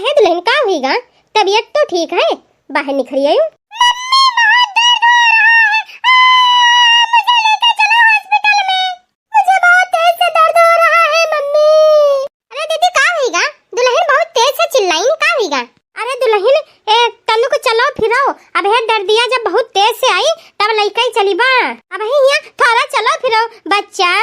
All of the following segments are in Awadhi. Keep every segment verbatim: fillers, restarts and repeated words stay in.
हे दुलहिन, का हुइगा? तबियत तो ठीक है, बाहर निखरी आयु। मम्मी, बहुत दर्द हो रहा है। आ, मुझे लेकर चलो हॉस्पिटल में। मुझे बहुत तेज से दर्द हो रहा है, मम्मी। अरे दीदी, का हुइगा? दुलहिन बहुत तेज से चिल्लाइन, का हुइगा? अरे दुलहिन, ए, तनुक चलो फिरो, अब हे दर्दिया जब बहुत तेज से आई, तब लइके चलिबा। अबही हियाँ थोड़ा चलो फिरो, बच्चा,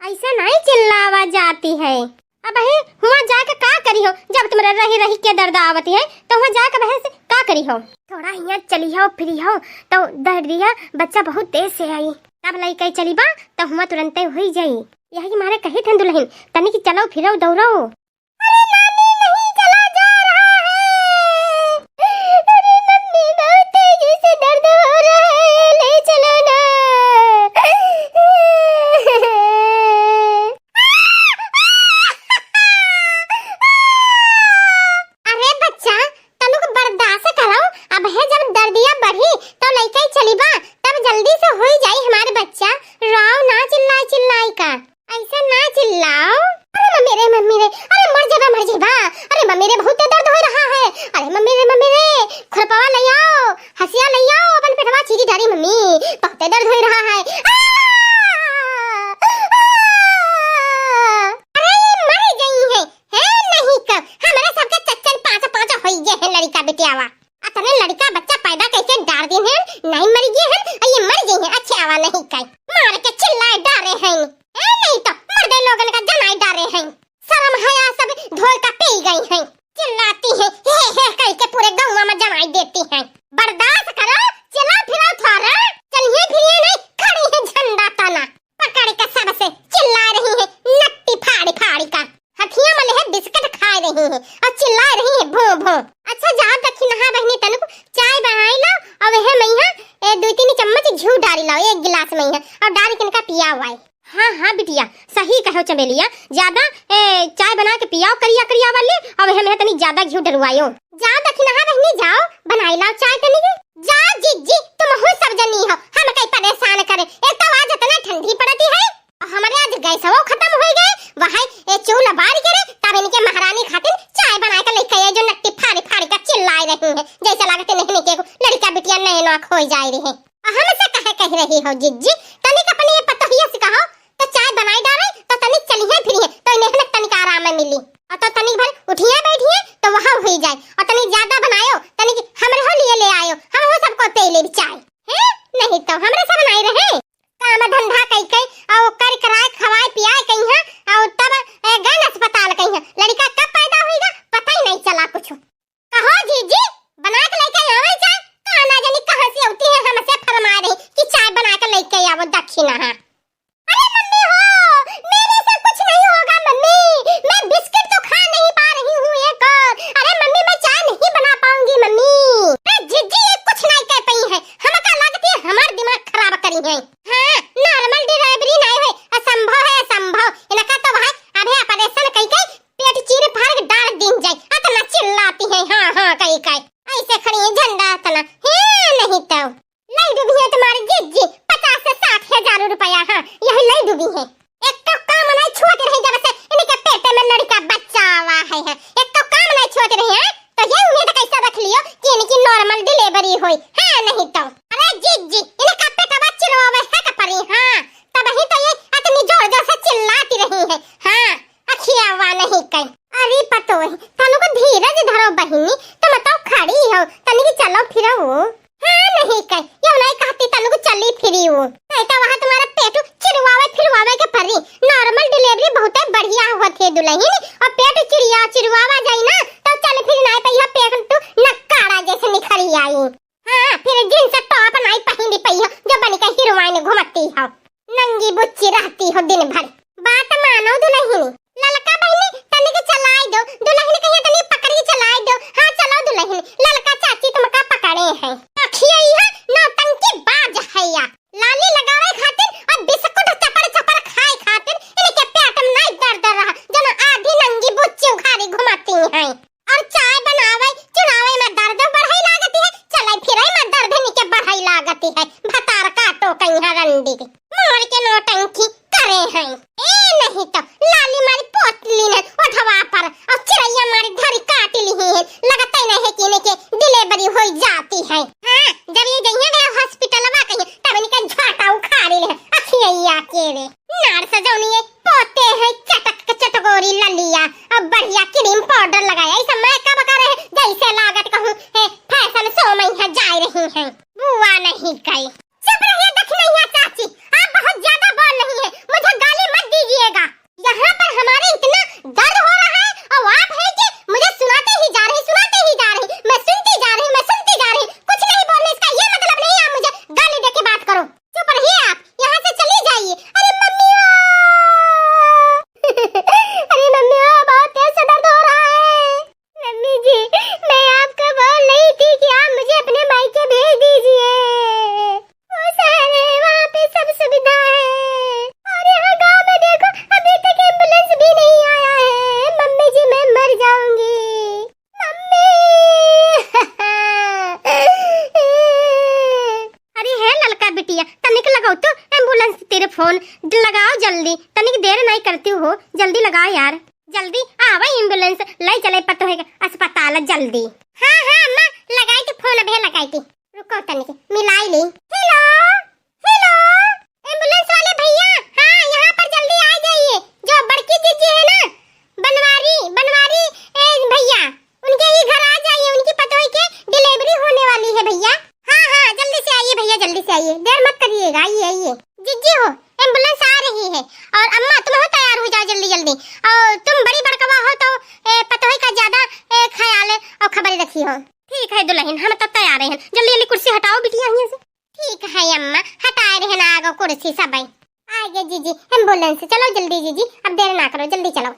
ऐसे नहीं चिल्लावा जाती है। अबही हुआँ जाके का करिहो, जब तुम्हरे रही रही के दर्द आवती है, तो हुआँ जाके बहस का करिहो? थोड़ा हियाँ चलिहो फिरिहो, तो दर्दिया बच्चा बहुत तेज से आई, तब लइके चलिबा, तो हुआँ तुरंते हुई जाई। यही मारे कही थन दुलहिन, तनिक चलो फिरो दौड़ो। अरे नानी, नहीं चला जा रहा है। अरे मम्मी, बहुत तेजी से दर्द हो रहा है, ले चलो ना। अरे बच्चा, तनुक बर्दाश्त करो, अब है जब दर्दिया बढ़ी तो लइके चलिबा, तब जल्दी से होई जाई हमारे बच्चा। राव ना चिल्लाई चिल्लाई का। ऐसे ना चिल्लाओ। अरे मम्मी रे, मम्मी रे, अरे मर जेबा, मर जेबा। अरे मम्मी रे, बहुत दर्द हो रहा है। अरे मम्मी रे, मम्मी रे, खुरपवा ले आओ, हसिया ले आओ, अपन पेटवा चीरी डारी मम्मी, बहुत दर्द हो रहा है। आ! आ! अरे ये मर गई है, है नहीं का? हमारे सबके चच्चन पाँच पाँच होई गए हैं लड़का बिटियावा। अतने लड़का बच्चा पैदा करके डार दिन है, नहीं मर गए हैं, और ये मर गई हैं, अच्छे आवा नहीं कई। मार के चिल्लाए डारे हैं। ए नहीं तो मर्दे लोगन का जनाई डारे हैं। शर्म हया सब धोए का पी गई हैं। चिल्लाती हैं, हे हे करके पूरे गौवा में जनाई देती हैं। बर्दाश्त करो, चिल्ला फिरो थोड़ा। चलिए फिरिए नहीं, खड़ी है झंडा तना। पकड़ के सबसे चिल्ला रही है, नट्टी फाड़ी फाड़ी का। हथिया में लेहे बिस्किट खाए रही है और चिल्ला रही है, भों भों। अच्छा जाओ दखिनहा बहिनी, तनिक चाय बनाई लाओ और वह मइहा ए, दुइ तीन चम्मच घिउ डारी लाओ एक गिलास मइहा और डारी के इनका पिया हुआ है। हाँ, हाँ बिटिया, सही कहो चमेलिया, ज्यादा ए, चाय बना के पियाओ करिया करिया वाली, और वह मइहा तनी ज्यादा घिउ डरवायो। जाओ दखिनहा बहिनी, जाओ बनाई लाओ चाय तनी। जा जिज्जी, तुमहू सब जनी हो, हम कई परेशान करे। एक तो आज इतना ठंडी पड़ती है, और हमरे आज गैसवो खतम होइ गए, वह ए चूल्हा बार के रे, तब इनके महारानी खातिर चाय बनाए के लेके आए, जो नट्टी फाड़ी फाड़ी का चिल्लाए रही है, जैसे लागत नहीं के लड़का बिटिया नए नौक हो जाए रहे। और हमसे कहे कह रही हो जिज्जी, तनिक अपनी ये पतोहिया से कहो, तो चाय बनाई डाले, तो तनिक चलिए फिरिए, तो इन्हें तनिक आराम मिली। और तो तनिक भर उठिए बैठिए, तो वहाँ हुई जाए। और तनिक ज्यादा बनायो, तनिक हमरे हो लिए ले आयो, हम हो सबको पी ले चाय। हैं? नहीं तो हमरे से बनाई रहे। काम धंधा कई कई, और कर कराए, खवाए पियाए कई हैं, और तब ए, गन अस्पताल कई हैं। लड़का कब पैदा होइगा, पता ही नहीं चला कुछ। कहो जीजी, बना के लेके आवे चाय। कहाँ ना जानी कहाँ से होती है, हमसे फरमा रही कि चाय बना के लेके आवो दखिनहा। अरे मम्मी हो, मेरे से कुछ नहीं होगा मम्मी, मैं बिस्किट तो खा नहीं पा रही हूँ एक और। अरे मम्मी, मैं चाय नहीं बना पाऊंगी मम्मी। अरे जीजी, ये कुछ नहीं कह पाई है, हमका लगती है हमार दिमाग खराब करी है। हाँ, नॉर्मल डिलीवरी नहीं है, असंभव है, असंभव। इनका तो भाई अबे ऑपरेशन कई कई पेट चीर फाड़ के डाल दीन जाए, अतना चिल्लाती है, हाँ, हाँ, कई कई। ऐसे खड़ी है झंडा अतना, है नहीं तो। लई डूबी है तुम्हारी जिज्जी, पचास से साठ हजार रुपया, हाँ, यही लई डूबी है। एक तो काम नहीं छोड़ रही जब से इनके पेट में लड़का बच्चा आवा है, है। एक तो काम नहीं छोड़ रही है, तो ये उम्मीद कैसे रख लियो कि इनकी नॉर्मल डिलीवरी होई, है नहीं तो। अरे जिज्जी, इनका पेटवा चिरवावे है का परी, हाँ, तब ही तो ये इतनी जोर जोर से चिल्लाती रही है, हाँ। अखियावा नहीं कई। अरे पतोह, तनु को धीरज धरो बहिनी, तुम तो खड़ी हो, तनिक चलो फिरो। हाँ नहीं कई, यो नहीं कहती तनु को चली फिरी हो। नहीं तो वहाँ तुम्हारा पेट चिरवावे फिरवावे के परी, नॉर्मल डिलीवरी बहुत बढ़िया होत है दुलहिन, और पेट चिरिया चिरवावा जाई ना, तो चल फिर ना तो यह पेट नक्कारा जैसे निखरी आई। हाँ, फिर जींस टॉप नहीं पहनी पई। जल्दी लगाओ यार, जल्दी आवा एम्बुलेंस, लै चले पतोहे के अस्पताल जल्दी। हाँ हाँ अम्मा, लगाई थी फोन, अबे लगाई थी, रुको तनिक मिलाई ली। हेलो, हेलो, एम्बुलेंस वाले भैया, हाँ यहाँ पर जल्दी आ जाइए, जो बड़की जीजी है ना, बनवारी, बनवारी, ए भैया, उनके ही घर आ जाइए, उनकी पतोह के डिलीवरी होने वाली है भैया। हाँ हाँ जल्दी से आइए भैया, जल्दी से आइए, देर मत करिएगा, आइए आइए। जीजी हो, एम्बुलेंस आ रही है, और अम्मा तुम हो तैयार हो जाओ जल्दी जल्दी, और तुम बड़ी बड़कवा हो तो ए, पतोह का ज्यादा ए, ख्याल और खबर रखी हो। ठीक है दुल्हन, हम तो तैयार हैं, जल्दी जल्दी कुर्सी हटाओ बिटिया यहाँ से। ठीक है अम्मा, हटाए रहे ना आगो कुर्सी सब। आगे जीजी एम्बुलेंस, चलो जल्दी जीजी, अब देर ना करो, जल्दी चलो।